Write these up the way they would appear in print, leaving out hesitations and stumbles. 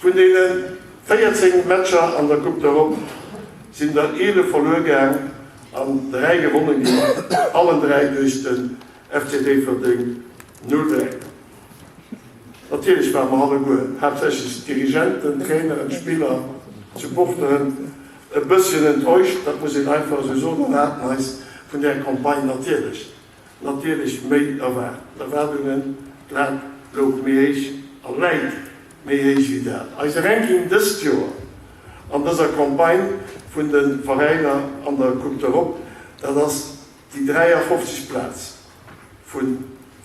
Vun deene 14 Matcher an der Coupe d'Europe sinn der 11 verluer gaang an 3 gewonnen ginn, allen 3 duerch den FC Déifferdeng 0, 3. Natierlech ware mer alleguer, haaptsächlech d'Dirigenten, d'Traineren, d'Spiller, d'Supporteren, e bësschen enttäuscht, dat muss een einfach esou soen, an haten eis vun där Campagne natierlech natierlech méi erwaart. D'Erwaardungen, d'Lat louch méi héich a läit méi héich wéi dat. Eise Ranking dëst Joer an dëser Campagne vun de Veräiner an der Coupe d'Europe, dat ass déi 53. Plaz vu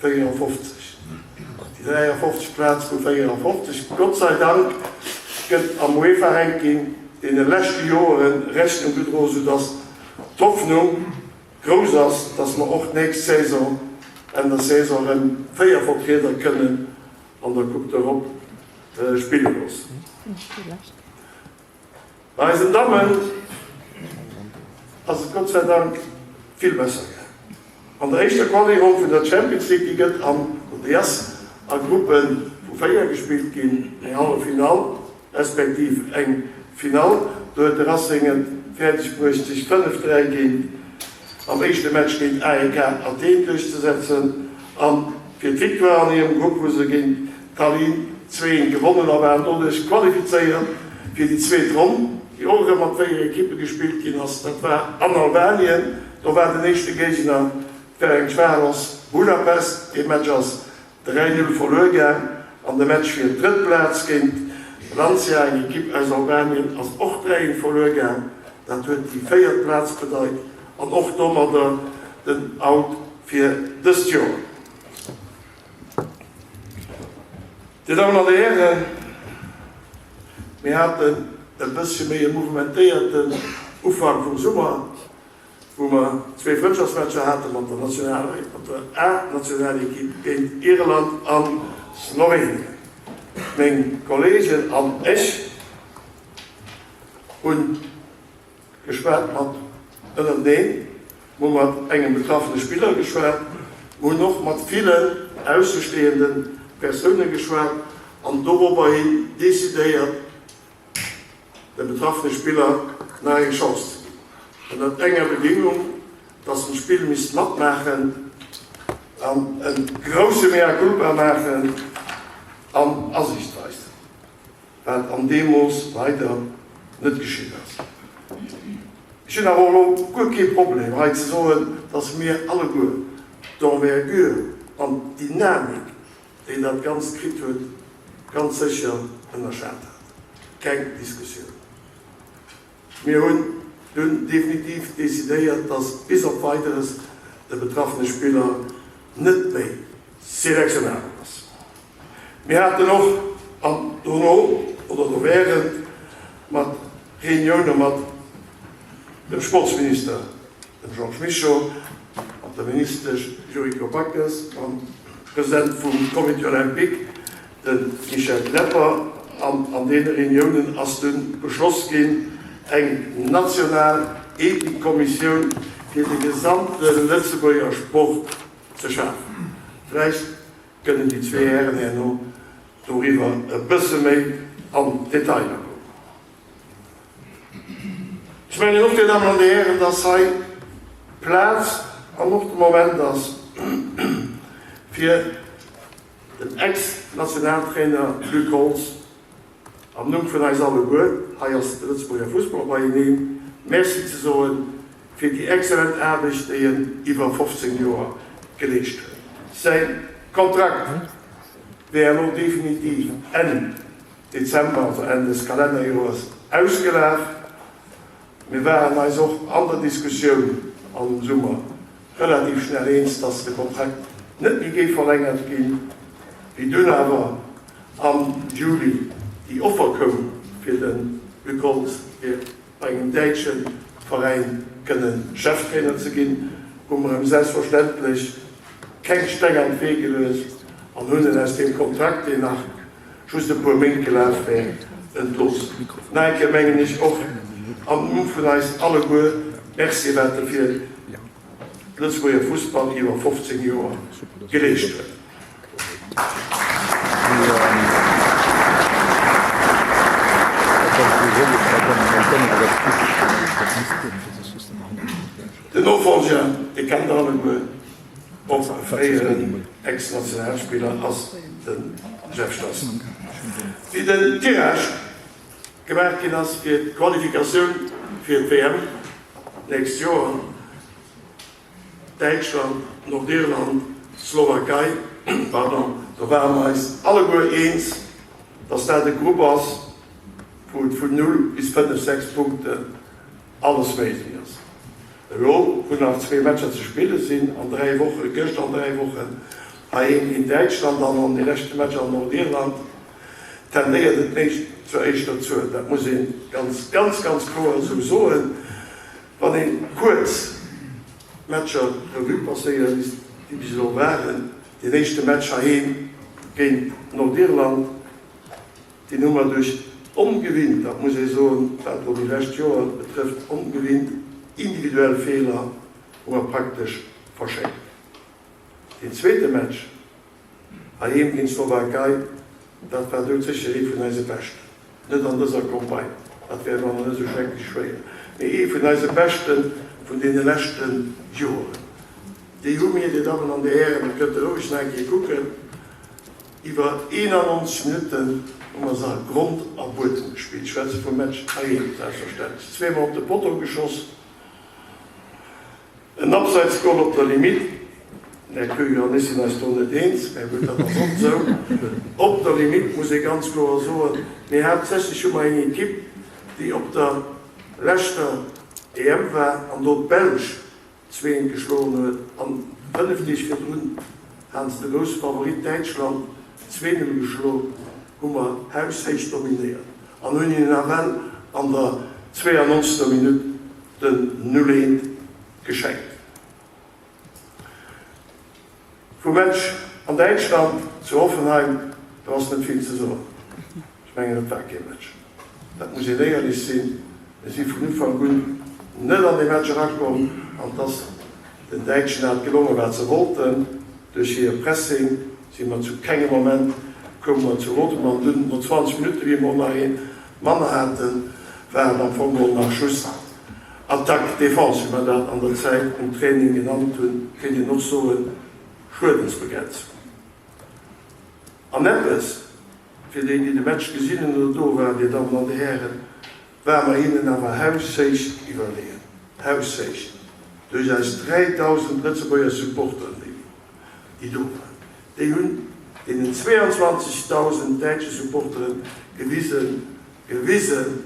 54. Déi 53. Plaz vu 54. Gott sei Dank gëtt am UEFA-Ranking deene leschte Joere Rechnung gedroen, soudass d'Hoffnung, Grouss ass, dass mer och d'nächst Saison, Enn der Saison, erëm 4 Vertrieder kënnen an der Coupe d'Europe spille loossen. Bei eisen Dammen ass et Gott sei Dank vill besser gaangen. An der éischter Quali-Ronn vun der Champions League, déi gëtt an, oder déi ass a Gruppe vu 4 gespillt ginn, eng Halleffinall respektiv eng Finall. Do huet de Racing et fäerdeg bruecht sech 5, 3 géint am éischte Match géint AEK Athen duerchzesetzen an fir d'Victoire an hirem Grupp hu se géint Tallinn 2, 1 gewonnen a waren doduerch qualifizéiert fir déi zweet Ronn, déi och erëm mat 4 Ekippe gespillt ginn ass. Dat war an Albanien. Do war den éischte Géigner Ferencvaros Budapest. Dee Match ass 3, 0 verluer gaang an de Match fir d'drëtt Plaz géint Lancia, eng Ekipp aus Albanien, ass och 3, 1 verluer gaang. Dat huet déi véiert Plaz bedeit an och domadder den Out fir dëst Joer. Dir Dammen an Dir Hären, mir haten e bëssche méi e mouvementéierten Ufank vum Summer. wou mer zwee Frëndschaftsmatcher hate mat der National, mat der A-Nationalequipe géint Irland a Slowenien. Meng Kolleegen an ech hu geschwat mat ënnerteneen, mer hu mat engem betraffene Spiller geschwat, mer hunn och mat villen aussestehende Persoune geschwat an dorobberhin decidéiert, de betraffene Spiller nach eng Chance ze ginn, ënnert enger Bedingung, dass en d'Spill misst matmaachen an e grousse Mea culpa maachen an Asiicht weisen, wat an deem Mooss leider net geschitt ass. Ech hunn awer och elo guer kee Problem hei ze soen, dass mir alleguer d'Envergure an d'Dynamik, déi dat Ganzt kritt huet, ganz sécher ënnerschat hat. Keng Diskussioun. Mir hunn dunn definitiv decidéiert, dass bis op Weideres de betraffene Spiller net méi selektionabel ass. Mir haten och an dono oder dowärend mat Reunioune mat dem Sportsminister, dem Georges Mischo, mat der Ministesch Yuriko Backes, mam President vum Comité olympique, de Michel Klepper, an an deene Reuniounen ass dunn beschloss ginn, eng national Ethikkommissioun fir de gesamte Lëtzebuerger Sport ze schafen. Vläicht kënnen déi zwee Hären herno doriwwer e bësse méi an d'Detailer goen. Ech mengen och, Dir Dammen an Dir Hären, dass hei d'Plaz an och de Moment ass, fir dem Ex-Nationaltrainer Luc Holtz am Numm vun eis alleguer, hei ass de Lëtzebuerger Fussball beieneen, Merci ze soen fir déi excellent Aarbecht, déi en iwwer 15 Joer geleescht huet. Säi Kontrakt wär elo definitiv Enn Dezember, also Enn des Kalennerjoers, ausgelaf. Mir waren eis och an der Diskussioun am Summer relativ schnell eens, dass de Kontrakt net méi géif verlängert ginn. Wéi dunn awer am Juli déi Offer koum fir de Luc Holtz fir bei engem däitsche Veräin kënne Cheftrainer ze ginn, hu mer em selbstverständlech keng Steng an d'Wee geluecht an hunn en aus deem Kontrakt, deen nach just e puer Méint gelaf wär, entlooss. Nach eng Kéier mengen ech och am Numm vun eis alleguer Merci wat e fir de Lëtzebuerger Fussball iwwer 15 Joer geleescht huet. Den Nofollger, dee kennt der alleguer, och e fréieren Ex-Nationalspiller, ass de Jeff Stassen. Wéi den Tirage gemaach ginn ass fir d'Qualifikatioun fir d'WM d'nächst Joer, Däitschland, Nordirland, Slowakei, pardon, do ware mer eis alleguer eens, dass dat e Grupp ass, wou et vun 0 bis 5, 6 Punkten alles méiglech ass. Elo, wou nach zwee Matcher ze spille sinn an 3 Wochen, gëscht an 3 Wochen heiheem géint Däitschland an an dee leschte Match an Nordirland, tendéiert et méi zur éischter Zuel. Dat muss ee ganz, ganz, ganz kloer esou soen. Wann ee kuerz d'Matcher Revue passéiere léisst, déi bis elo waren, deen éischte Match heiheem géint Nordirland, deen hu mer duerch ongewinnt, dat muss ee soen, wat elo déi lescht Joer betrëfft, ongewinnt individuell Feeler hu mer praktesch verschenkt. Deen zweete Match heiheem géint d'Slowakei, dat war doudsécher ee vun eise beschten. Net an dëser Campagne, dat wär elo nach net esou schrecklech schwéier, mee ee vun eise beschte vun deene leschte Joeren. Déi hu mir, Dir Dammen an Dir Hären, dat kënnt Der roueg nach eng Kéier kucken, iwwer 91 Minutten hu mer se a Grond a Buedem gespillt. Ech schwätze vum Match heiheem selbstverständlech. Zweemol op de Potto geschoss. En Abseitsgol op der Limitt, den Här Krüger an ech sinn eis do net eens, mä gutt, dat ass oft esou, op der Limitt muss ee ganz kloer soen, mee haaptsächlech hu mer eng Ekipp, déi op der leschter EM war an do d'Belsch zwéngend geschloen huet an 5 Deeg virdrun hate se de grousse Favorit Däitschland 2, 0 geschloen, hu mer haushéich dominéiert an hunn hinnen nawell an der 92. Minutt den 0, 1 geschenkt. Vum Match an Däitschland zu Hoffenheim, do ass net vill ze soen. Ech mengen, et war kee Match. Dat muss een éierlech sinn. Mir si vun Ufank un net an dee Match erakomm an et ass den Däitschen dat gelongen, wat se wollten. Duerch hire Pressing si mer zu kengem Moment koume mer zu Rotem an dunn no 20 Minutte, wéi mer och nach ee manner haten, war et am Fong geholl nach just Attaque, Défense, wéi mer dat an der Zäit um Training genannt hunn, kéint een och soen Schuedensbegrenzung. An eppes, fir déi, déi de Match gesinn hunn oder do waren, Dir Dammen an Dir Hären, ware mer hinnen awer haushéich iwwerleeën, haushéich, duerch eis 3.000 Lëtzebuerger Supporteren, déi do waren. Déi hunn deenen 22.000 däitsche Supportere gewisen, gewisen,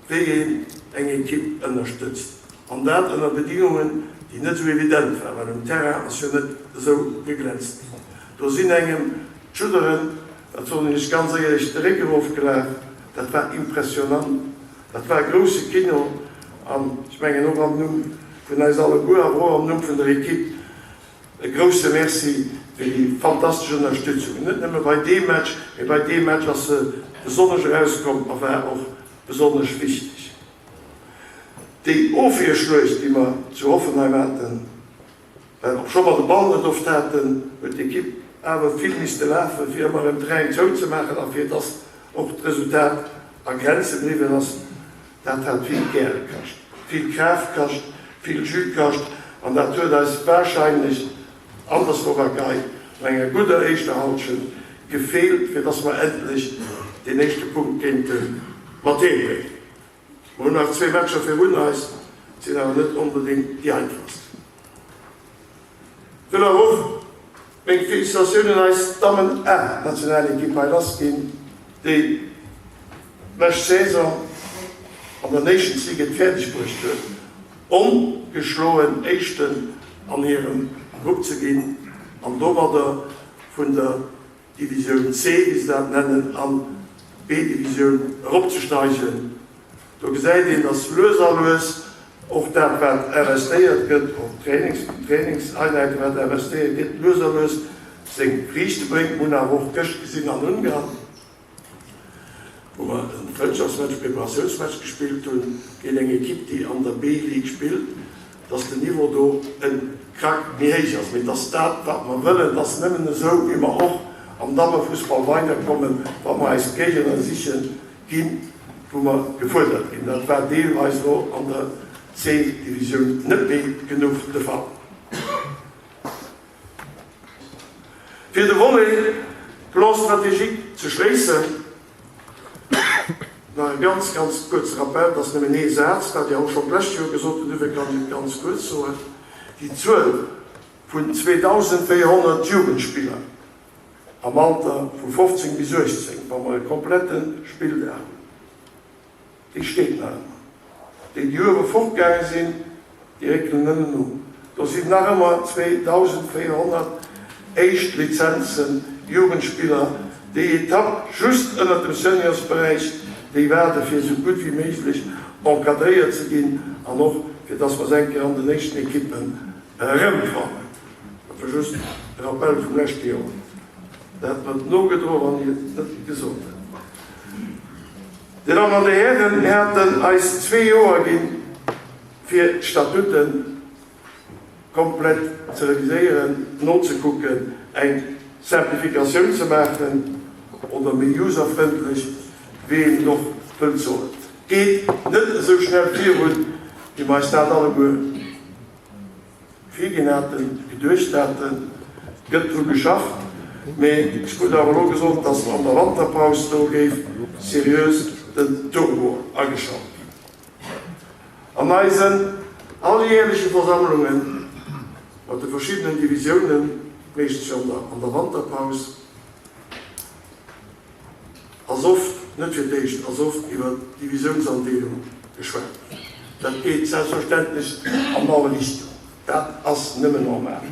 wéi een eng Ekipp ënnerstëtzt, an dat ënner Bedingungen, déi net esou evident waren, well um Terrain ass jo net esou geglänzt ginn. Do sinn engem d'Schudderen, dat soen ech ganz éierlech, de Réck erofgelaf. Dat war impressionant, dat war grousse Kino an ech mengen och am Numm vun eis alleguer, awer och am Numm vun der Ekipp, E grousse Merci fir déi fantastesch Ënnerstützung, net nëmme bei deem Match, mee bei deem Match ass se besonnesch erauskomm a war och besonnesch wichteg. Déi Ofwierschluecht, déi mer zu Hoffenheim haten, well obscho mer de Ball net oft haten, huet d'Ekipp awer vill misste lafen, fir ëmmer erëm d'Räim zouzemaachen a fir dass och d'Resultat a Grenze bliwwen ass. Dat hat vill Gäre kascht, vill Kraaft kascht, vill Jus kascht an dat huet eis wahrscheinlech an der Slowakei no enger gudder éischter Halschent gefeelt, fir dass mer endlech deen éischte Punkt kéinte mat heem bréngen. Mer hunn nach zwee Matcher virun eis, sinn awer net onbedéngt déi einfachst. Wëll awer och meng Felicitatioun un eis Dammen A-Nationalekipp hei lass ginn, déi d'lescht Saison an der Nations League et fäerdeg bruecht huet, ongeschloen Éischten an hirem Grupp ze ginn an domadder vun der Divisioun C, wéi se dat nennen, an d'B-Divisioun eropzesteigen. Do gesäit een, dass lues a lues och dat, wat investéiert gëtt, och d'Trainings, d'Trainingseinheiten, wat investéiert gëtt, lues a lues seng Friichte bréngt. Mir hunn awer och gëscht gesinn an Ungarn, wou mer e Frëndschaftsmatch, Preparatiounsmatch gespillt hunn géint eng Ekipp, déi an der B-League spillt, dass den Niveau do e Krack méi héich ass. Mee et ass dat, wat mer wëllen. Et ass nëmmen esou, wéi mer och am Dammefussball weiderkommen, wa mer eis Géigner siche ginn. Wou mer gefuerdert ginn. Dat war deelweis elo an der C-Divisioun net méi genuch de Fall. Fir de Volet Plan stratégique ze schléissen, nach e ganz, ganz kuerze Rappel, et ass nëmmen ee Saz, dat Dir och schonn d'lescht Joer gesot hutt, dofir kann ech et ganz kuerz soen, Déi Zuel vun 2.400 Jugendspiller am Alter vu 15 bis 18, wa mer e komplette Spilldag hunn, déi steet nach ëmmer. Déi, déi uewe fortgaange sinn, déi réckelen nëmmen no. Do sinn nach ëmmer 2.400 éischt Lizenzen, Jugendspiller, déi Etapp just ënnert dem Seniorsberäich, déi waarde fir esou gutt wéi méiglech encadréiert ze ginn an och fir dass mer se eng Kéier an den éischten Ekippen erëmfannen. Dat war just e Rappel vum leschte Joer. Dat mer et nogedroe wann Dir et net gesot hätt. Dir Dammen an Dir Hären, mir haten eis zwee Joer ginn, fir d'Statute komplett ze reviséieren, nozekucken, eng Simplificatioun ze maachen oder méi userfrëndlech, wéi een et och wëllt soen. Et geet net esou schnell virun, wéi mer eis dat alleguer Virginn haten, geduecht haten, gëtt dru geschafft, mee ech krut awer elo gesot, datt an der Wanterpaus do géif seriös den Turbo ageschalt ginn. An eisen alljährleche Versammlunge mat de verschiddenen Divisiounen, meeschtens jo an der Wanterpaus, Ass oft, net fir d'éischt, ass oft iwwer d'Divisiounsandeelung geschwat ginn. Dat geet selbstverständlech an all Richtung. Dat ass nëmmen normal.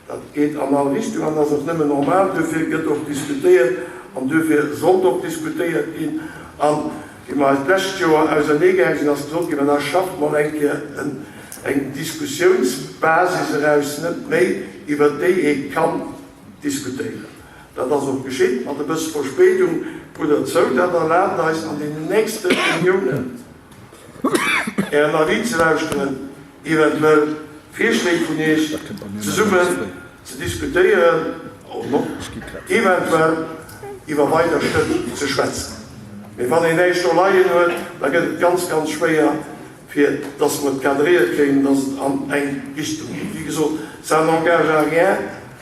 Dat geet an all Richtung an ass och nëmmen normal. Duerfir gëtt och diskutéiert an duerfir sollt och diskutéiert ginn. A wéi mer eis d'lescht Joer auserneegaange sinn, ass gesot ginn, ma da schafft mol eng Kéier eng Diskussiounsbasis eraus, net méi, iwwer déi ee kann diskutéieren. Dat ass och geschitt, mat e bësse Verspéidung, gutt derzou. Dat erlaabt eis an deenen nächste Reuniounen Ären Avis ze lauschteren, eventuell Virschléi vun Iech zesummen ze diskutéieren an och eventuell iwwer weider Schrëtt ze schwätzen. Mee wann een näischt do leien huet, da gëtt et ganz, ganz schwéier, fir dass mer et cadréiert kréien, dass et an eng Richtung geet. Wéi gesot, ça n'engage à rien,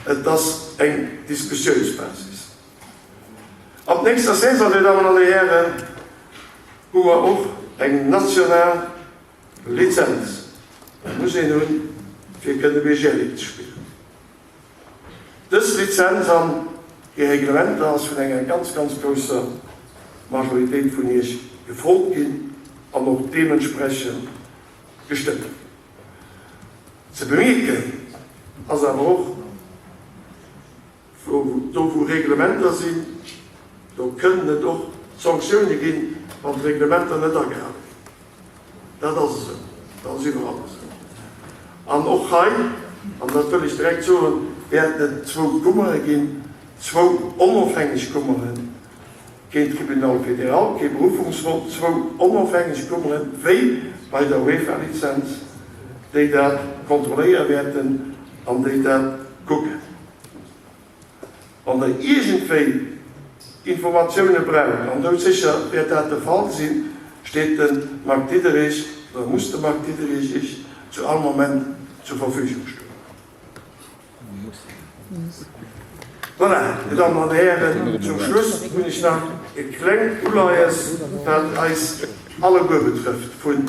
et ass eng Diskussiounsbasis. Ab nächster Saison, Dir Dammen an Dir Hären, hu mer och eng national Lizenz. Dat muss een hunn, fir kënne BGL-Ligue ze spillen. Dës Lizenz an hir Reglementer ass vun enger ganz, ganz grousser Majoritéit vun Iech gefrot ginn an och deementsprechend gestëmmt ginn. Ze bemierken ass awer och, Do wou Reglementer sinn, do kënnen et och Sanktioune ginn, wann d'Reglementer net agehale ginn. Dat ass esou, dat ass iwwerall esou. An och hei, an dat wëll ech direkt soen, wäerten et zwou Kummere ginn, zwou onofhängeg Kummeren, keen Tribunal fédéral, kee Beruffungsrot, zwou onofhängeg Kummeren, wéi bei der UEFA-Lizenz, déi dat kontrolléiere wäerten an déi dat kucken. Wann Der iergendwéi Informatioune braucht, an doudsécher wäert dat de Fall sinn, steet de Marc Diederich oder muss de Marc Diederich Iech zu all Moment zur Verfügung stoen. Voilà, Dir Dammen an Dir Hären, zum Schluss hunn ech nach e klengt Uleies, wat eis alleguer betrëfft, vun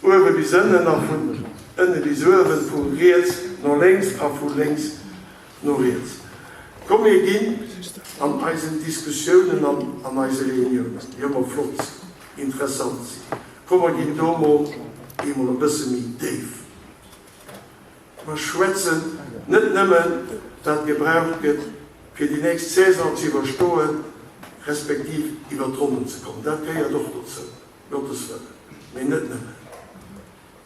Uewe bis ënnen a vun ënne bis uewen, vu riets no lénks a vu lénks no riets. Komm mir ginn an eisen Diskussiounen an an eise Reuniounen, déi ëmmer flott sinn, interessant sinn, komm mer ginn do mol eemol e bësse méi déif. Mer schwätzen net nëmmen, wat gebraucht gëtt, fir déi nächst Saison ze iwwerstoen, respektiv iwwer d'Ronnen ze kommen. Dat gehéiert och dozou. Gottes Wëllen, mee net nëmmen.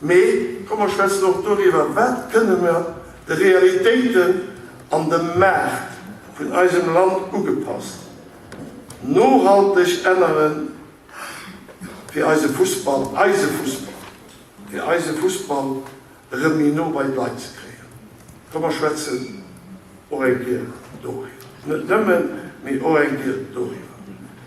Mee komm mer schwätzen och doriwwer, wat kënne mer de Realitéiten an dem Maart vun eisem Land ugepasst nohalteg änneren, fir eise Fussball, eise Fussball, fir eise Fussball erëm méi no bei d'Leit ze kréien. Komm mer schwätzen och eng Kéier doriwwer. Net nëmmen, mee och eng Kéier doriwwer.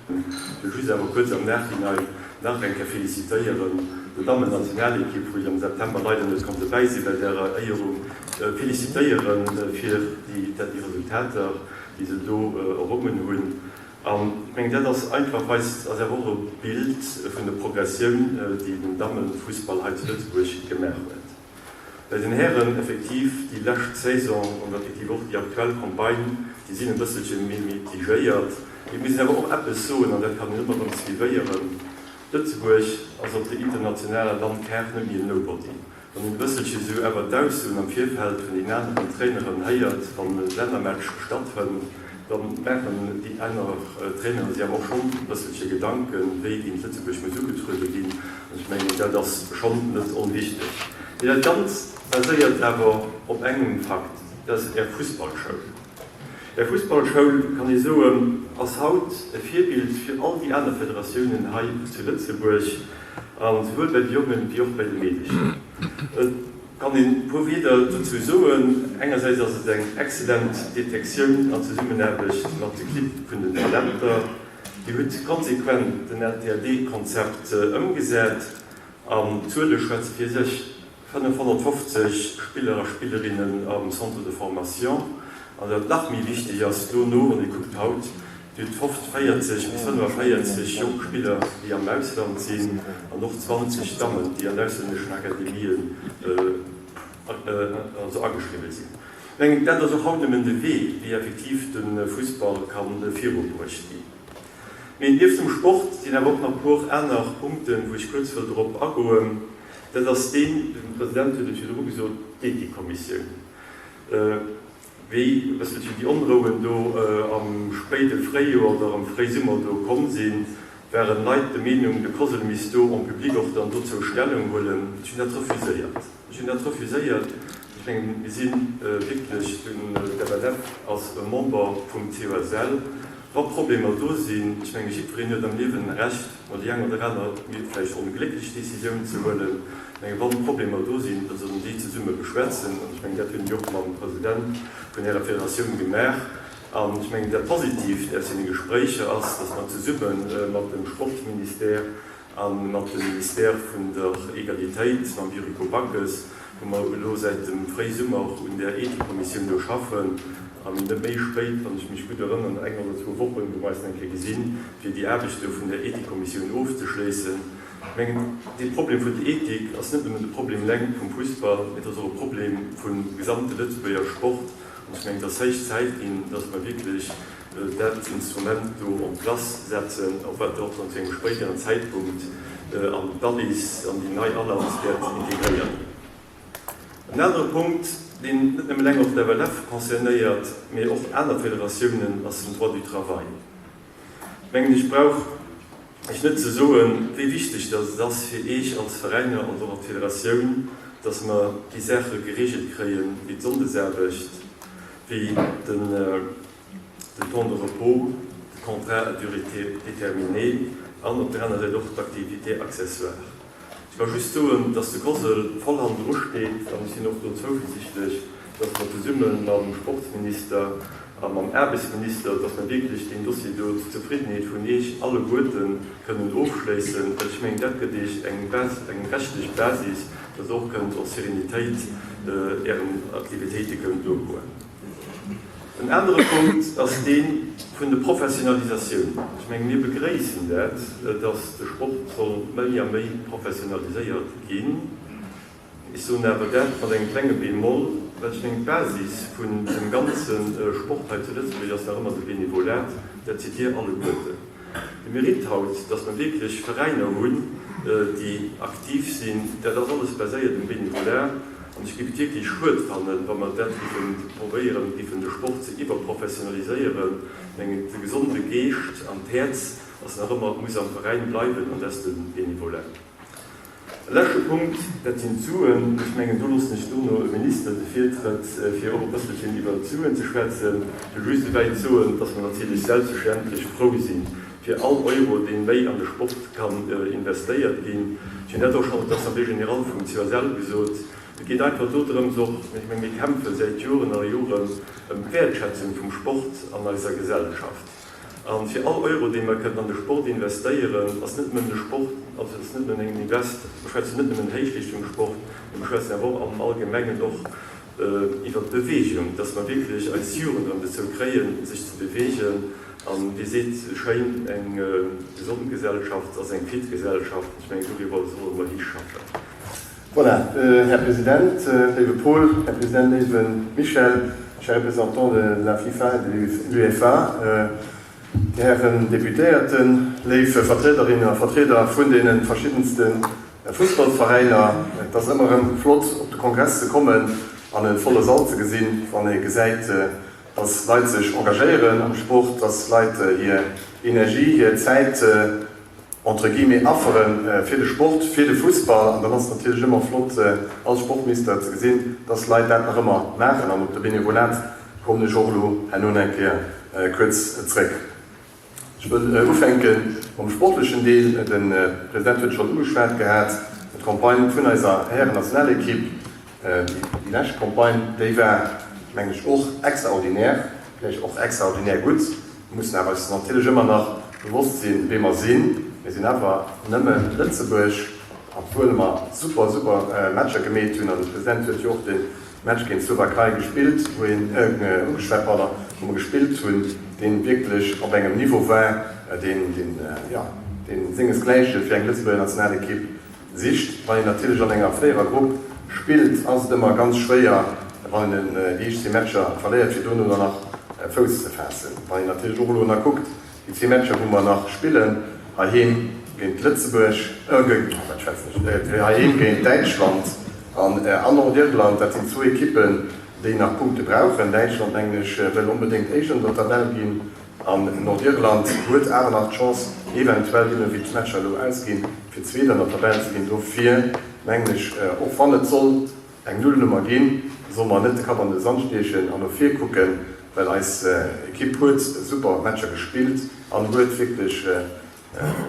Ech wëll just awer kuerz am Nachhinein nach eng Kéier félicitéieren der Dammennationalekipp, wou ech am September leider net konnt dobäi si bei därer Éierung, félicitéiere fir déi Resultater, déi se do errongen hunn. An ech mengen, dat ass einfach, weist, ass awer och e Bild vun der Progressioun, déi den Dammenfussball hei zu Lëtzebuerg gemaach huet. Bei den Hären effektiv déi lescht Saison an effektiv och déi aktuell Campagne, déi sinn e bësselche méi mitigéiert. Et muss een awer och eppes soen, an dat kann een ëmmer erëm suivéieren, Lëtzebuerg ass op der internationaler Landkaart net méi en Nobody. Wann een e bësselche sou awer d'Aussoen am Virfeld vun den aneren Traineren héiert, wann e Lännermatch stattfënnt, da maachen déi aner Trainere sech awer och schonn e bësselche Gedanken, wéi géint Lëtzebuerg muss ugetruede ginn. An ech mengen, dat ass schonn net onwichteg. Mee dat Ganzt baséiert awer op engem Fakt, dat ass Är Fussballschoul. Är Fussballschoul, kann ee soen, ass haut e Virbild fir all déi aner Federatiounen hei zu Lëtzebuerg, a souwuel bei de Jongen wéi och bei de Meedecher. Et kann een e puer Wieder dozou soen. Engersäits ass et eng excellent Detektioun an Zesummenaarbecht mat de Clibb vun den Talenter. Dir hutt konsequent den LTAD-Konzept ëmgesat an d'Zuele schwätze fir sech. 550 Spiller a Spillerinnen am Centre de formation. An wat nach méi wichteg ass dono, wann ee kuckt haut, Dir hutt 40 bis 45 jonk Spiller, déi am Ausland sinn, an och 20 Dammen, déi an auslänneschen Akademien also ageschriwwen sinn. Ech mengen, dat ass och haut nëmmen de Wee, wéi effektiv de Fussball ka virubruecht ginn. Mee nieft dem Sport sinn awer och nach e puer aner Punkten, wou ech kuerz wëll drop agoen. Dat ass deen, de President huet et virdru gesot, d'Ethikkommissioun. Wéi e bësselchen déi Onrouen do am spéide Fréijoer oder am Fréisummer do komm sinn, waren Leit der Meenung, de COSL misst do en public och dann dozou Stellung huelen. Ech hunn dat refuséiert. Ech hunn dat refuséiert. Ech mengen, mir si wierklech, den FLF ass e Member vum COSL. Wa Problemer do sinn, ech menge jiddwereen huet am Liewen Recht, mol déi eng oder aner vläicht onglécklech Décisioun ze huelen, ech menge wa Problemer do sinn, da soll een déi zesumme beschwätzen. An ech mengen, dat hunn ech och mam President vun Ärer Federatioun gemaach. An ech mengen, dat Positiivt aus deene Gespréicher ass, datt mer zesumme mat dem Sportministère A mat dem Ministère vun der Egalitéit, mam Yuriko Backes, wou mer elo säit dem Fréisummer un där Ethikkommissioun do schaffen, a mir net méi spéit, wann ech mech gutt erënnern, eng oder zwou Wochen, wou mer eis nach eng Kéier gesinn, fir déi Aarbecht do vun där Ethikkommissioun ofzeschléissen. Ech mengen, dee Problem vun der Ethik ass net nëmmen de Problem eleng vum Fussball, mee et ass och e Problem vum gesamte Lëtzebuerger Sport. An ech mengen, et ass héich Zäit ginn, dass mer wierklech dat Instrument do en place setzen, och wat och dann zu engem spéideren Zäitpunkt an d'ALIS, an déi nei ALAS wäert integréiert ginn. En anere Punkt, deen net nëmme eleng och d'FLF concernéiert, mee och aner Federatiounen, ass den Droit du travail. Ech mengen, ech brauch Iech net ze soen, wéi wichteg dass et ass fir Iech als Veräiner an och als Federatioun, dass mer déi Saache geregelt kréien, wéi d'Sonndesaarbecht, wéi den Temps de repos, de Contrat à durée déterminée an op der aner Säit och d'Activités accessoires. Ech ka just soen, dass de COSL voll hannendru steet an ech sinn och do zouversichtlech, dass mer zesumme mam Sportsminister a mam Aarbechtsminister, dass mer wierklech deen Dossier do zur Zefriddenheet vun Iech alleguerte kënnen ofschléissen, well ech mengen, dat gëtt Iech eng Bas, eng rechtlech Basis, dass Der och kënnt en Sérénitéit Ären Aktivitéite kënnt nogoen. En anere Punkt ass dee vun de Professionalisatioun. Ech menge mir begréissen dat, dass de Sport soll méi a méi professionaliséiert ginn. Ech soen awer dat mat engem klenge Bémol, well ech mengen d'Basis vun dem ganze Sport hei zu Lëtzebuerg ass nach ëmmer de Benevolat. Dat sidd Dir alleguerten. De Mérite haut, dass mer wierklech Veräiner hunn, déi aktiv sinn, dat ass alles baséiert um Bénévolat. An ech géif et wierklech schued fannen, wa mer dat géife probéieren, géifen de Sport ze iwwerprofessionaliséieren. Ech mengen, de gesonde Geescht an d'Häerz ass nach ëmmer, muss am Veräin bleiwen, an dat ass de Bénévolat. E leschte Punkt, dat sinn d'Suen. Ech mengen, do loossen ech dono e Minister de Virtrëtt, fir och e bësselchen iwwert d'Suen ze schwätzen. Ech wëll just esouwäit soen, dass mer natierlech selbstverständlech frou sinn, fir all Euro, dee méi an de Sport kann investéiert ginn. Ech hunn dat och schonn op der Assemblée générale vum COSL gesot. Et geet einfach dodrëms och, ech menge mir kämpfe säit Joren a Joren ëm d'Wäertschätzung vum Sport an eiser Gesellschaft. A fir all Euro, dee mer kënnen an de Sport investéieren, ass net nëmmen de Sport, also ass net nëmmen en Invest, mer schwätzen net nëmmen Héichleeschtungssport, mee mer schwätzen awer och am Allgemengen och iwwert d'Beweegung, dass mer wierklech eis Jugend erëm dozou kréien, sech ze beweegen. An wee seet schéin, eng gesond Gesellschaft ass eng fit Gesellschaft. Ech mengen, doriwwer solle mer hischaffen. Voilà, Här President, léiwe Paul, Här President, léiwe Michel, chers représentants de la FIFA et de l'UEFA, Dir Hären Deputéierten, léif Vertriederinnen a Vertrieder vun deene verschiddenste Fussballveräiner, et ass ëmmer erëm flott op de Kongress ze kommen an e volle Sall ze gesinn, wann ee gesäit, dass Leit sech engagéieren am Sport, dass Leit hir Energie, hir Zäit entre guillemets affere fir de Sport, fir de Fussball. An dann ass et natierlech ëmmer flott als Sportminister ze gesinn, dass Leit dat nach ëmmer maachen. An op de Benevolat kommen ech och elo herno eng Kéier kuerz zréck. Ech wëll ufänke mam sportlechen Deel. De President huet et schonn ugeschwat gehat, d'Campagne vun eiser Hären-Nationalekipp. Déi lescht Campagne, déi war, mengen ech, och extraordinär, vläicht och extraordinär gutt. Mir mussen awer eis natierlech ëmmer nach bewosst sinn, wee mer sinn. Mir sinn awer nëmme Lëtzebuerg, obwuel mer super, super Matcher gemeet hunn. An de President huet jo och de Match géint d'Slowakei gespillt, wou een, ugeschwat, pardon, wou mer gespillt hunn, dee wierklech op engem Niveau war, deen, deen, jo, dee sengesgläiche fir eng Lëtzebuerger Nationalekipp Sicht. Wann een natierlech an enger Véierergrupp spillt, ass et ëmmer ganz schwéier, wann een déi éischt zwee Matcher verléiert, fir dono dann nach Fouss ze faassen. Wann een natierlech och elo nach kuckt, déi zwee Matcher, wou mer nach spillen, heiheem géint Lëtzebuerg, géint, wat schwätzen ech, heiheem géint Däitschland an an Nordirland, dat sinn zwou Ekippen, déi nach Punkte brauchen. Däitschland, mengen ech, wëll onbedéngt Éischt an der Tabell ginn. An Nordirland huet awer nach d'Chance, eventuell, jee no wéi d'Matcher elo ausginn, fir Zweet an der Tabell ze ginn. Dofir mengen ech, och wann et soll eng Nullnummer ginn, solle mer net de Kapp an de Sand stiechen an no vir kucken, well eis Ekipp huet super Matcher gespillt an huet wierklech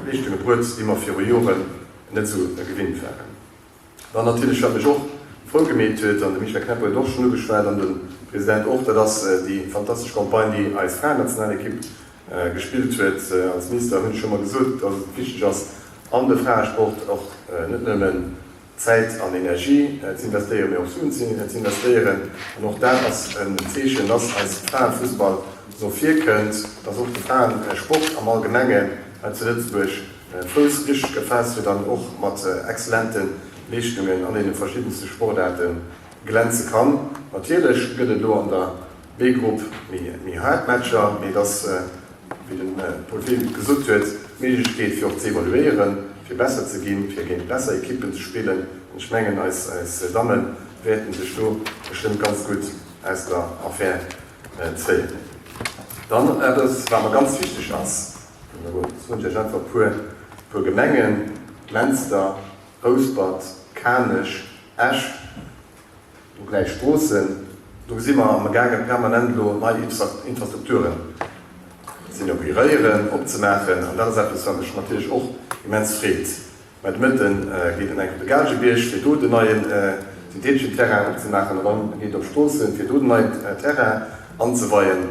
Leeschtunge bruet, déi mer viru Joren net esou gewinnt waren. Dann natierlech, wat mech och frou gemeet huet, an de Michel Knapp huet et och schonn ugeschwat, an de President och, dat ass déi fantastesch Campagne, déi eis Fraennationalekipp gespillt huet. Als Minister hunn ech scho mol gesot, dass et wichteg ass, an de Fraesport och net nëmmen Zäit an Energie ze investéieren, mee och Suen ze investéieren. An och dat ass en Zeechen, dass eis Fraefussball no vir kënnt, dass och de Fraesport am Allgemengen hei zu Lëtzebuerg Fouss richteg gefaasst huet an och mat exzellente Leeschtungen an deene verschiddenste Sportaarte glänze kann. Natierlech gëtt et elo an der B-Grupp méi haart Matcher, mee et ass, wéi de Paul Fehlen et gesot huet, d'Méiglechkeet fir och ze evoluéieren, fir besser ze ginn, fir géint besser Ekippen ze spillen. An ech mengen, eis Damme wäerten sech do bestëmmt ganz gutt aus der Affär zéien. Dann eppes, wat mer ganz wichteg ass, Soen ech Iech einfach e puer, puer Gemengen, Menster, Rouspert, Kanech, Esch, do gläich Stroossen, do gesi mer amgaange permanent elo nei Infrastrukturen ze inauguréieren, opzemaachen. An dat ass eppes, wat mech natierlech och immens freet. Mä de Mëtte geet en enk op de Gaalgebierg, fir do den neie syntheteschen Terrain opzemaachen, an dann geet et op Stroossen, fir do den neien Terrain anzeweien.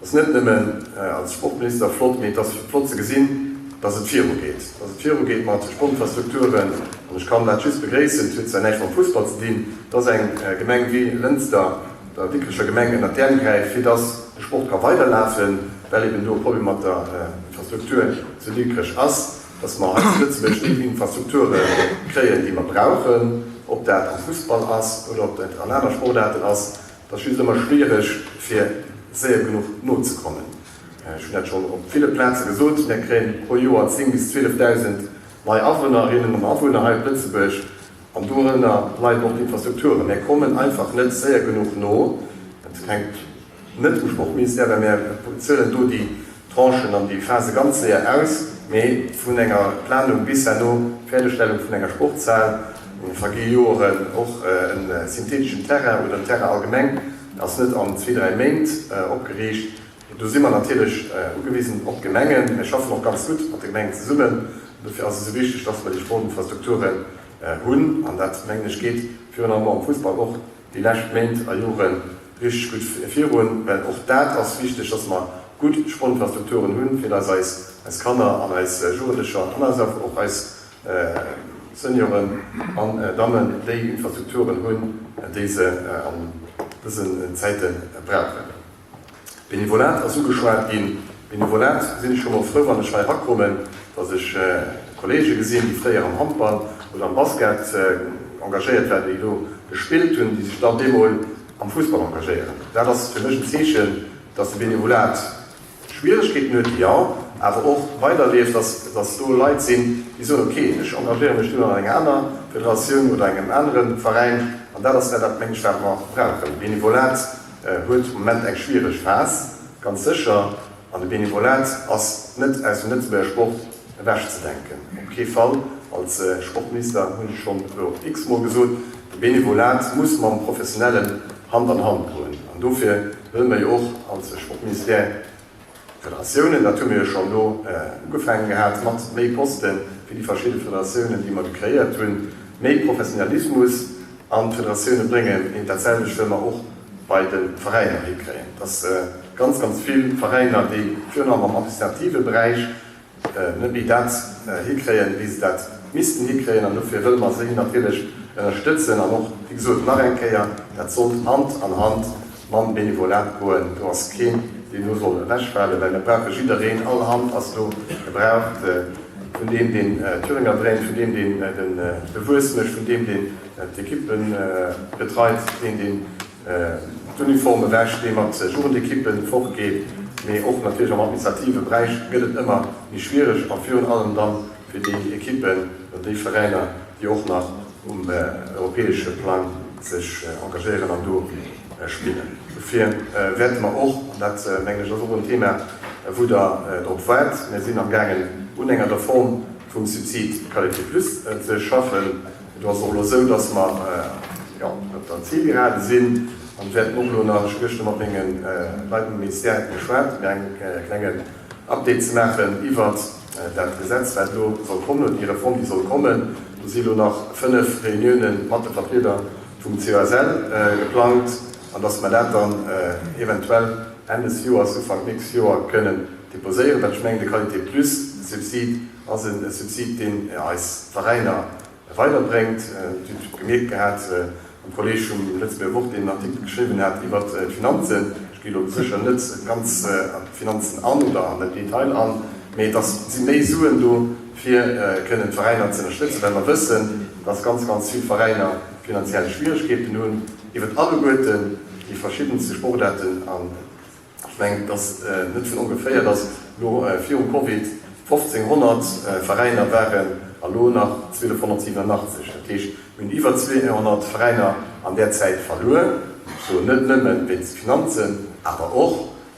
Et ass net nëmmen als Sportminister flott, mee et ass flott ze gesinn, dass et virugeet, dass et virugeet mat Sportinfrastrukturen. An ech kann dat just begréissen. Et huet zwar näischt mam Fussball ze dinn, dass eng Gemeng wéi Lënster der Dikrecher Gemeng ënnert d'Äerm gräift, fir dass de Sport ka weiderlafen, well eben do e Problem mat der Infrastruktur zu Dikrech ass. dass mer hei zu Lëtzebuerg déi Infrastrukture kréien, déi mer brauchen, ob dat am Fussball ass oder ob dat an aner Sportaarten ass. Et ass just ëmmer schwiereg, fir séier genuch nozekommen. Ech hunn dat schonn op ville Plaze gesot, Mir kréien pro Joer 10 bis 12.000 nei Awunnerinnen an Awunner hei op Lëtzebuerg an dorënner leiden och d'Infrastrukturen. Mir kommen einfach net séier genuch no. Dat hänkt Net um Sportministère, well mir bezuelen do déi Tranchen an déi Phase ganz séier aus, mee vun enger Planung bis herno d'Fäerdegstellung vun enger Sportshal vergi Joeren. Och e syntheteschen Terrain oder en Terrain allgemeng ass net an zwee, dräi Méint opgeriicht. Do si mer natierlech ugewisen op d'Gemengen. Mir schaffen och ganz gutt mat de Gemengen zesummen. Dofir ass et esou wichteg, dass mer déi Sportinfrastrukturen hunn. An dat, mengen ech, geet virun allem och am Fussball och déi lescht Méint a Jore richteg gutt virun, well och dat ass wichteg, dass mer. gutt Sportinfrastrukturen hunn, fir dass eis eis Kanner an eis Jugendlecher an eis awer och eis Senioren an Dammen déi Infrastrukturen hunn, déi se an dësen Zäite brauchen. Benevolat ass ugeschwat ginn. Benevolat sinn ech scho mol frou, wann ech hei erakommen, dass ech Kollege gesinn, déi fréier am Handball oder am Basket engagéiert waren, déi elo gespillt hunn, déi sech dann deemol am Fussball engagéieren. Dat ass fir mech en Zeechen, dass de Benevolat Schwieregkeeten huet, jo, awer och weiderlieft, dass dass do Leit sinn, déi soen, ok, ech engagéiere mech do an enger aner Federatioun oder engem anere Veräin. An dat ass dat, mengen ech, wat mer brauchen. Benevolat huet am Moment eng schwiereg Phas, ganz sécher, an de Benevolat ass net aus dem Lëtzebuerger Sport ewechzedenken, op kee Fall. Als Sportminister hunn ech schonn elo x-mol gesot, de Benevolat muss mam Professionellen Hand an Hand goen. An dofir wëlle mer jo och als Sportministère d'Federatiounen, dat hu mir jo schonn elo ugefaangen gehat mat méi Poste fir déi verschidde Federatiounen, déi mer gekréiert hunn, méi Professionalismus an d'Federatioune bréngen. Eent dat selwecht wëlle mer och bei de Veräiner hikréien, dass ganz, ganz vill Veräiner, déi virun allem am administrative Beräich net méi dat hikréien, wéi se dat missten hikréien. An dofir wëlle mer si natierlech ënnerstëtzen. An och, wéi gesot, nach eng Kéier, dat sollt Hand an Hand mam Benevolat goen. Do ass keen, deen do soll ewechfalen, well mir brauche jiddereen. All Hand ass do gebraucht, vun deem, deen d'Thüringer dréint, vun deem, deen de Wuess mécht, vun deem, deen d'Ekippe betreit, deen, deen D'Uniforme wäscht, dee mat Jugendekippen fortgeet, mee och natierlech am administrative Beräich gëtt et ëmmer méi schwiereg a virun allem dann fir déi Ekippen oder déi Veräiner, déi och nach um europäesche Plang sech engagéieren an do spillen. Dofir wäerte mer och, an dat mengen ech ass och en Thema wou Der drop waart, mir sinn amgaangen un enger Reform vum Subsid Qualité Plus ze schaffen, Do ass et och elo esou, dass mer, jo, op der Zielgerade sinn an wäerten och elo nach, ech hu gëschter mat menge Leit um Ministère geschwat, fir eng klengen Update ze maachen iwwert dat Gesetz, wat elo soll kommen, oder déi Reform, déi soll kommen. Do si elo nach 5 Reuniounen mat de Vertrieder vum COSL geplangt an dass mer dat dann eventuell Enn des Joers, Ufank nächst Joer kënnen deposéieren, well ech mengen, de Qualité plus Subsid ass e Subsid, deen eis Veräiner weiderbréngt. Dir hutt gemierkt gehat, am Kolleg vum Lëtzebuerger Wort, deen en Artikel geschriwwen hat iwwert d'Finanzen, ech gi elo sécher net ganz an d'Finanzen an oder an den Detail an, mee et ass, si méi Suen do, fir kënnen d'Veräiner ze ënnerstëtzen, well mer wëssen, dass ganz, ganz vill Veräiner finanziell Schwieregkeeten hunn, iwwert alleguerten déi verschiddenste Sportaarten. An Ech mengen, et ass net vun ongeféier, datt elo virum Covid 1.500 Veräiner waren a lo nach 1.287. Dat heescht, mir hunn iwwer 200 Veräiner an där Zäit verluer. Ech soen net nëmme wéinst de Finanzen, awer och,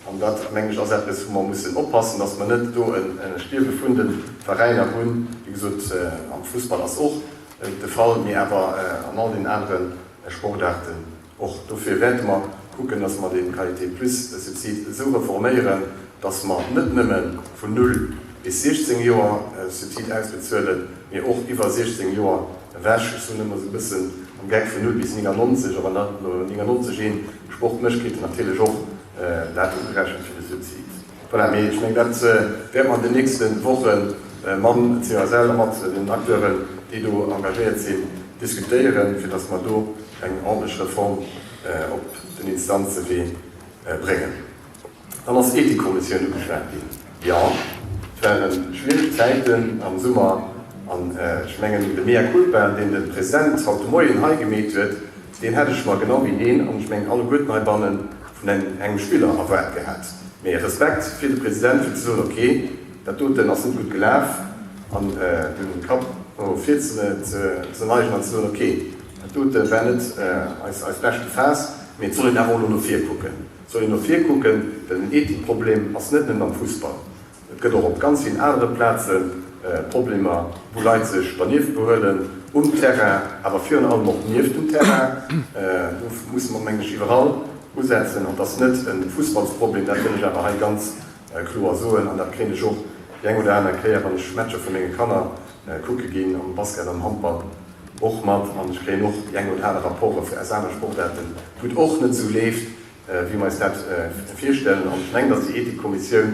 an dat, mengen ech, ass eppes, wou mer mussen oppassen, datt mer net do e Stierwe vun de Veräiner hunn. Wéi gesot, am Fussball ass och de Fall, mee awer an all den anere Sportaarten Och dofir wäerte mer kucken, dass mer dee Qualité plus Subsid esou reforméieren, dass mer net nëmme vun null bis 16 Joer Subsid ausbezuelen, mee och iwwer 16 Joer ewech. Ech soen ëmmer esou e bëssen am Geck vun null bis 99, a wann dat no 99 ee Sport mécht, kritt en natierlech och dat ugerechent fir de Subsid. Voilà, mee ech mengen, dat wäerte mer an den nächste Woche mam COSL a mat den Acteuren, déi do engagéiert sinn, diskutéieren, fir dass mer do eng ordentlech Reform op den Instanzewee bréngen. Dann ass d'Ethikkommissioun ugeschwat ginn. Jo, et ware schwiereg Zäiten am Summer an ech mengen, de Mea culpa, deen de President haut de Moien hei gemeet huet, deen hätt ech mer genau wéi heen an ech mengen alleguerten heibannen vun engem Spiller erwaart gehat. Mee Respekt fir de President, fir ze soen, ok, dat doten ass net gutt gelaf, an de Kapp no vir ze neigen an ze soen, ok, dat dote war net eis beschte Phas, mee et soll een awer och elo no vir kucken. Et soll een no vir kucken, well den Ethikproblem ass net nëmmen am Fussball. Et gëtt och op ganz villen anere Plaze Problemer, wou Leit sech dernieft behuelen, um Terrain, awer virun allem och nieft dem Terrain. Do musse mer, mengen ech, iwwerall usetzen. An et ass net e Fussballsproblem, dat wëll ech awer hei ganz kloer soen. An dat kréien ech och déi eng oder aner Kéier, wann ech Matcher vu menge Kanner kucke ginn, am Basket, am Handball, och mat. An ech kréien och déi eng oder aner Rapporte aus anere Sportaarten, wou et och net esou leeft. wéi mer eis dat virstellen. An ech mengen, datt déi Ethikkommissioun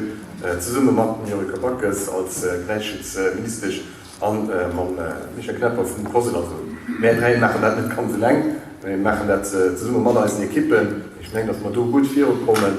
zesumme mat dem Yuriko Backes als Gläichheetsministesch a mam Michel Knepper vum COSL, also mär dräi maachen dat net ganz eleng, mä mir maachen dat zesumme mat eisen Ekippen, ech mengen, datt mer do gutt virukommen,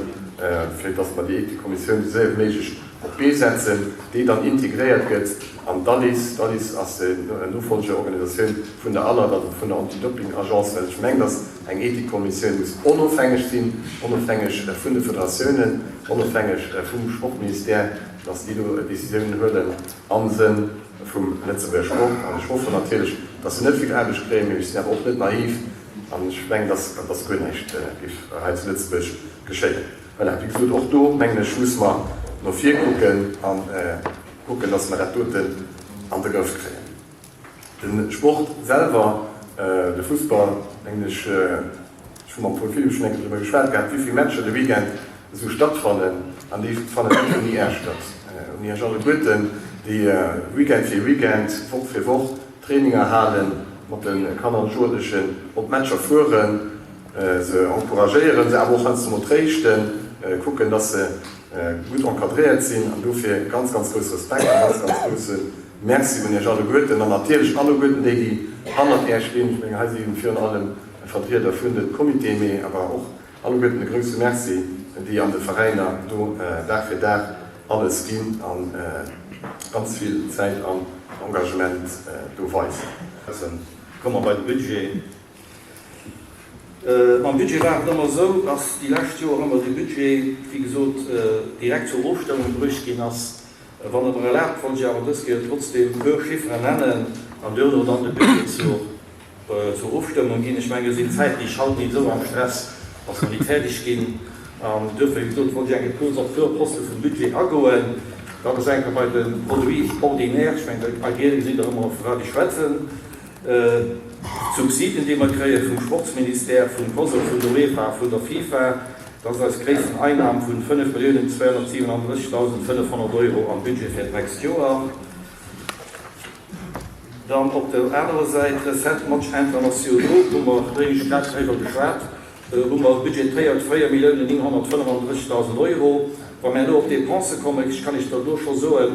fir datt mer déi Ethikkommissioun esou séier wéi méiglech op d'Bee setzen, déi dann integréiert gëtt an d'ALIS. D'ALIS ass d'Nofolgeorganisatioun vun der ALAD, also vun der Anti-Doping-Agence, well ech mengen, datt eng Ethikkommissioun muss onofhängeg sinn, onofhängeg vun de Federatiounen, onofhängeg vum Sportministère, datt déi do Décisiounen huelen am Sënn vum Lëtzebuerger Sport. An ech hoffen natierlech, datt se net vill Aarbecht kréien, mee ech sinn awer och net naiv an ech mengen, datt datt guer näischt géif hei zu Lëtzebuerg geschéien. Voilà, wéi gesot, och do, mengen ech, muss mer no vir kucken a kucken, datt mer dat doten an de Grëff kréien. De Sport selwer, de Fussball, mengen ech, ech hu mam Paul Philipp schonn eng Kéier driwwer geschwat gehat, wéi vill Matcher de Weekend esou stattfannen, an déi fannen net ouni Iech statt, ouni Iech alleguerten, déi Weekend fir Weekend, Woch fir Woch Traininger halen, mat de Kanner an Jugendlechen op d'Matcher fueren, se encouragéieren, se awer och heiansdo mol tréischten, kucken, dass se gutt encadréiert sinn. An dofir ganz, ganz grousse Respekt a ganz, ganz grousse Merci un Iech alleguerten an natierlech alleguerten déi, déi hannert Iech stinn. Ech mengen, hei si virun allem Vertrieder vun de Comitéen, mee awer och alleguerten e grouse Merci, déi an de Veräiner do Dag fir Dag alles ginn a ganz vill Zäit an Engagement do weisen. Komme mer bei de Budget. Mam Budget war et ëmmer esou, dass déi lescht Joer ëmmer de Budget, wéi gesot, direkt zur Ofstëmmung bruecht ginn ass. Wann Der mer erlaabt, wollt ech awer dës Kéier trotzdem e puer Chifferen nennen an duerno dann de Budget zur Ofstëmmung ginn. Ech mengen, mir sinn zäitlech haut nit esou am Stress, dass mer nit fäerdeg ginn. An duerfir, wéi gesot, wollt ech eng Kéier kuerz op puer Poste vum Budget agoen. Dat ass eng Kéier bei de Produits ordinaires. Ech mengen, a giel gesitt Der ëmmer, vu wat ech schwätzen. D'Subsiden, déi mer kréie vum Sportsministère, vum COSL, vun der UEFA a vun der FIFA, dat ass eis gréissten Einnam vun 5.237.500 Euro am Budget fir d'nächst Joer. Dann op der anerer Säit d'Recettes Matchs internationaux, hu mer réischt grad driwwer geschwat. Hu mer budgetéiert 4.935.000 Euro. Wa mer elo op d'Dépensë kommen, ech kann Iech dat elo scho soen,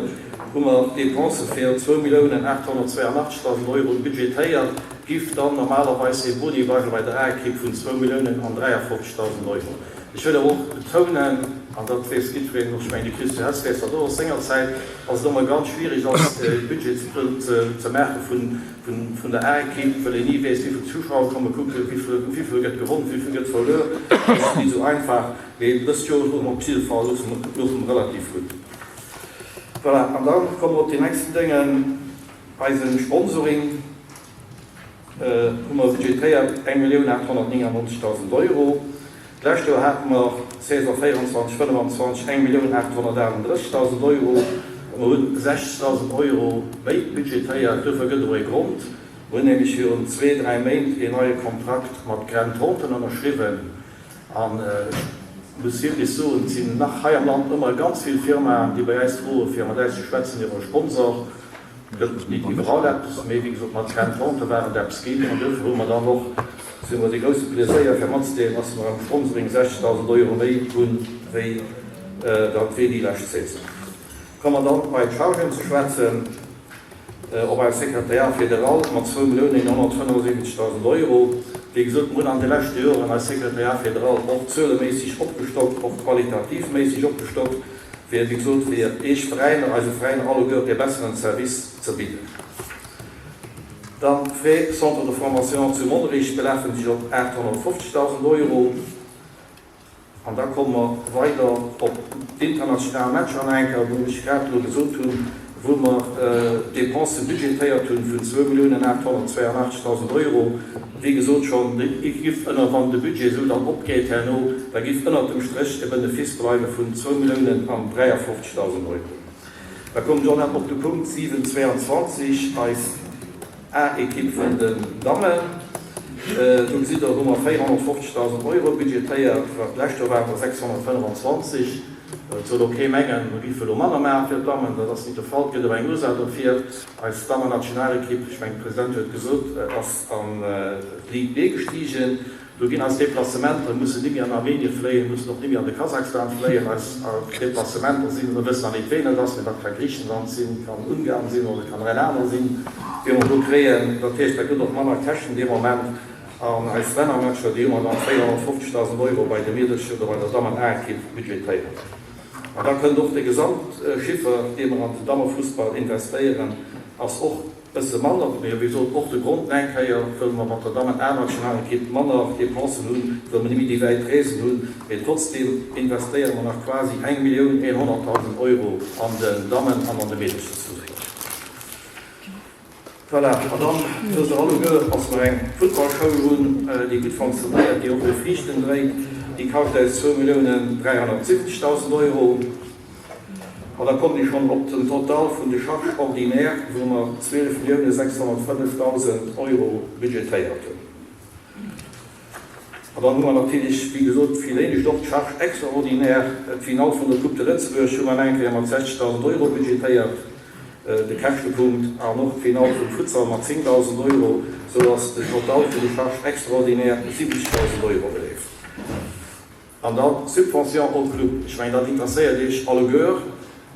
hu mer Dépensë fir 2.882.000 Euro budgetéiert, giff dann normalerweis e Boni bleiwe bei der A-Ekipp vun 2.053.000 Euro. Ech wëll awer och betounen, an dat weess jiddwereen, och ech mengen de Christian Hess weess dat och, aus senger Zäit, dass et ëmmer ganz schwierig ass, e Budget ze maache vun Vun der A-Ekipp, well een ni weess, wéi vill Zuschauer komme kucken, wéi vill gëtt gewonn, wéi vill gëtt verluer. Dat ass ni esou einfach. Mee dëst Joer louche mer op jidde Fall louche mer relativ gutt. Voilà, an da komme mer op deen nächsten Déngen, eise Sponsoring hu mer budgetéiert 1.899.000 Euro. D'lescht Joer hate mer, Saison 24, 25, 1.838.000 Euro. Mer hunn 60.000 Euro méi budgetéiert. Duerfir gëtt et och ee Grond. Mer hunn nämlech virun zwee, dräi Méint een neie Kontrakt mat Grant Thornton ënnerschriwwen. An ech muss wierklech soen, et sinn nach hei am Land ëmmer ganz vill Firmaen, déi bei äis froe fir mat äis ze schwätzen iwwer e Sponsor. Gëtt nit iwwerall eppes, mee wéi gesot mat Grant Thornton war et eppes ginn an duerfir hu mer dann och, si mer dee grousse Pleséier fir matzedeelen, dass mer am Sponsoring 60.000 Euro méi hunn wéi dat wéi déi lescht Saison. Komme mer dann bei d'Chargen ze schwätzen, op eist Secrétariat fédéral mat 2.975.000 Euro. Wéi gesot, mer hunn an de leschte Joren eist Secrétariat fédéral och zueleméisseg opgestockt, och qualitativméisseg opgestockt. fir, wéi gesot, fir Iech Veräiner, eise Veräiner alleguerten e besseren Service ze bidden. Dann d'Frais Centre de formation zu Monnerich belafen sech op 850.000 Euro. An da komme mer weider op d'international Matcher an enker, wou ech grad elo gesot hunn, wou mer Dépense budgetéiert hunn vun 2.882.000 Euro. Wéi gesot schonn, et giff ënner, wann de Budget esou dann opgeet herno, da giff ënnert dem Stréch e Benefice bleiwe vun 2.053.000 Euro. Da kommen ech och nach op de Punkt 7, 22, eis A-Ekipp vun den Dammen. Do gesitt Der, hu mer 450.000 Euro budgetéiert, wat d'lescht Joer waren der 625. Et soll och kee mengen, mer géife elo manner maache fir d'Dammen, dat ass nit de Fall. Et gëtt awer eng Ursaach dofir. Eis Dammennationalekipp, ech mengen de President huet et gesot, ass an d'Ligue B gestigen. Do ginn eis Deplacementer, mussen ni méi an Armenien fléien, mussen och ni méi an de Kasachstan fléien. Eis Deplacementer sinn, mir wëssen nach nit ween et ass, mee dat ka Griichenland sinn, kann Ungarn sinn oder kann nach en aner sinn, dee mer do kréien. Dat heescht, dat gëtt och manner Käschten dee Moment. An eis Lännermatcher, déi hu mer dann 450.000 Euro bei de Meedelcher oder bei der Dammen-A-Ekipp budgetéiert. An da kënnt och de Gesamtchiffer, dee mer an den Dammefussball investéieren, ass och Bësse manner, mee wéi gesot, och de Grond eng Kéier, wëll mer mat der Dammen A-Nationalekipp manner Dépensen hunn, wëll mer net méi déi wäit Reesen hunn, mee trotzdeem investéiere mer nach quasi 1.100.000 Euro an den Dammen an an de Meederchesfussball. Voilà, an dann wësst Der alleguer, dass mer eng Futtballschoul hunn, déi gutt fonctionnéiert, déi och hir Friichten dréit. Déi kascht eis 2.370.000 Euro. An da kommen ech schonn op den Total vun de Charges ordinaires, wou mer 12.605.000 Euro budgetéiert hunn. An dann hu mer natierlech, wéi gesot, vill éinescht och d'Charges extraordinaires. D'Finall vun der Coupe de Lëtzebuerg hu mer eng Kéier mat 60.000 Euro budgetéiert, de Käschtepunkt, an och d'Finall vum Futsal mat 10.000 Euro, soudass den Total vun de Charges extraordinaires 70.000 Euro beleeft. An dann d'Subvention au club, ech mengen dat interesséiert Iech alleguer,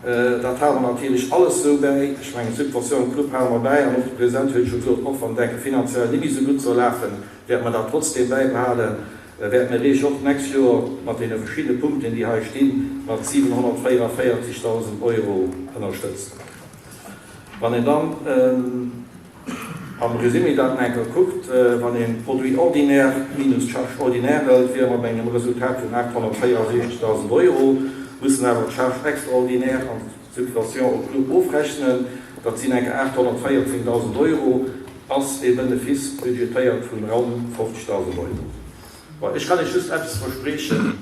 dat hale mer natierlech alles esou bäi. Ech mengen d'Subvention au club hale mer bäi an och de President huet jo gesot, och wann d'Enke finanziell net méi esou gutt soll lafen, wäerte mer dat trotzdeem bäibehalen, wäerte mer Iech och d'nächst Joer mat deene verschiddene Punkten, déi hei stinn, mat 744.000 Euro ënnerstëtzen. Wann een dann. Am Résumé dat en enker kuckt, wann een Produit ordinaire minus Charge ordinaire hëlt, wiere mer bei engem Resultat vun 864.000 Euro, mussen awer d'Charge extraordinaire an d'Subvention au club ofrechnen, dat sinn enker 814.000 Euro, ass e Benefice budgetéiert vun ronn 50.000 Euro. Bon, ech kann Iech just eppes verspriechen,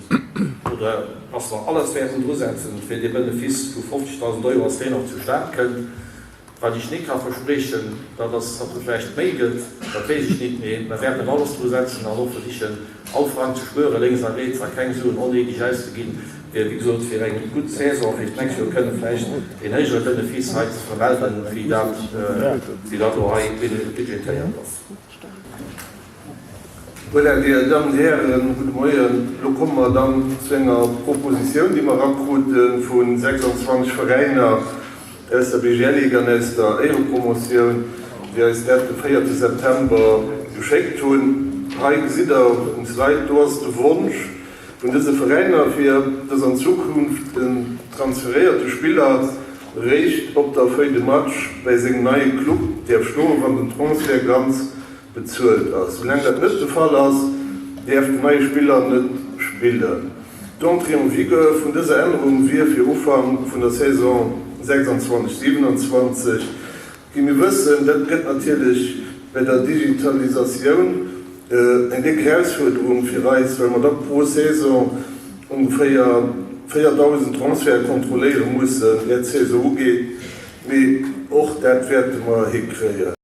oder dass mer alles wäerten drusetzen, fir dee Benefice vu 50.000 Euro, dass deen och zustan kënnt. Wat ech nit ka verspriechen, dat ass, datt et vläicht méi gëtt, dat weess ech nit, mee mer wäerten alles dru setzen an och versichen, all Frang ze spueren, lénks a riets, a keng Suen onnéideg auszeginn, fir, wéi gesot, fir eng gutt Saison fir d'nächst Joer kënne vläicht een héijere Benefice hei ze vermelden, wéi dat, wéi dat elo hei budgetéiert ass. Voilà, Dir Dammen, Dir Hären, gudde Moien. Elo komme mer dann zu enger Propositioun, déi mer erakrute vu 26 Veräiner aus der BGL-Ligue an aus der Éierepromotioun, déi eis dat de véierte September geschéckt hunn. Hei gesitt Der um Slide, do ass de Wonsch vun dëse Veräiner, fir dass an Zukunft den transferéierte Spiller eréischt op der Feuille de match bäi sengem neie Club däerf stoen, wann den Transfert ganz bezuelt ass. Soulaang dat net de Fall ass, däerf den neie Spiller net spillen. D'Entrée en vigueur vun dëser Ännerung wier fir Ufank vun der Saison 26, 27. Wéi mir wëssen, dat gëtt natierlech bei der Digitalisatioun eng déck Erausfuerderung fir eis, well mer da pro Saison ongeféier 4.000 Transferte kontrolléiere mussen, ier d'Saison ugeet. Mee och dat wäerte mer hikréien.